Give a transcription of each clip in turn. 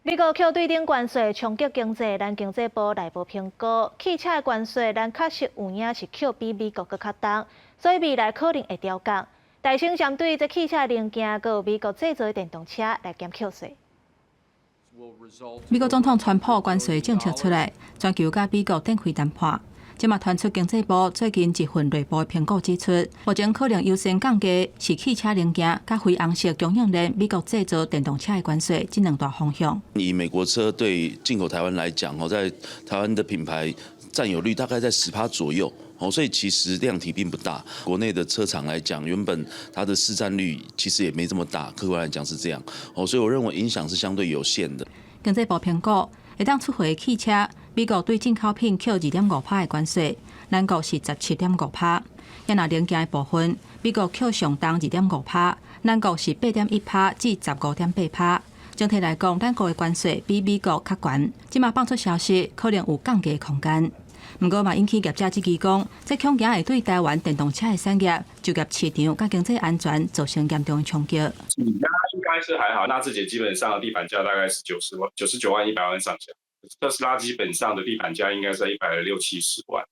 美國扣對等關稅衝擊經濟，咱經濟部內部評估，汽車的關稅，咱確實有影是扣比美國閣較重，所以未來可能會調降。台商針對這汽車零件，閣有美國製造的電動車來減扣稅。美國總統川普關稅政策出來，全球佮美國展開談判。這嘛傳出經濟部最近一份內部評估指出，目前可能優先降低是汽車零件佮非紅色供應鏈美國製造電動車的關稅，這兩大方向。以美國車對進口台灣來講，哦，在台灣的品牌佔有率大概在10趴左右，哦，所以其實量體並不大。國內的車廠來講，原本它的市佔率其實也沒這麼大，客觀來講是這樣，哦，所以我認為影響是相對有限的。經濟部評估，會當出貨的汽車，美國對進口品扣2.5趴的關稅，咱國是17.5趴。若零件的部分，美國扣上重2.5趴，咱國是8.1趴至15.8趴。整體來講，咱國的關稅比美國較懸。這馬放出消息，可能有降低空間。毋過嘛引起業者質疑講，這恐驚會對台灣電動車的產業、就業市場佮經濟安全造成嚴重的衝擊。應該是還好，納智捷基本上的地板價大概是90萬、99萬、100萬上下。特斯拉基本上的地板價應該在160、70萬。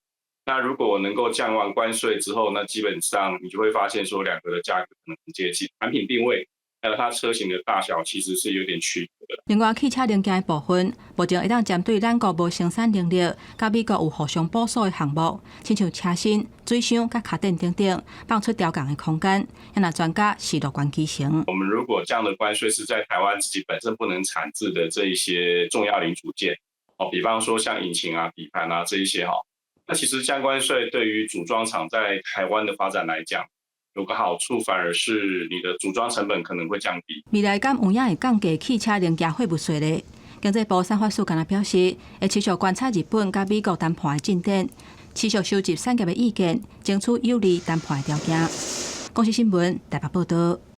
那如果能夠降完關稅之後，那基本上你就會發現說兩個的價格可能很接近。產品定位還有它車型的大小其實是有點區隔的。另外，汽車零件的部分，目前會當針對咱國無生產能力，佮美國有互相補數的項目，親像車身、水箱佮跤墊等等，放出調降的空間。若專家是樂觀其成。我們如果降的關稅是在台灣自己本身不能產製的這一些重要零組件，哦，比方說像引擎啊、底盤啊這一些哈，那其實降關稅對於組裝廠在台灣的發展來講，有個好處，反而是你的組裝成本可能會降低。未來敢有影會降低汽車零件貨物稅咧？經濟部產發署敢若表示，會持續觀察日本佮美國談判的進展，持續收集產業的意見，爭取有利談判的條件。公視新聞台北報道。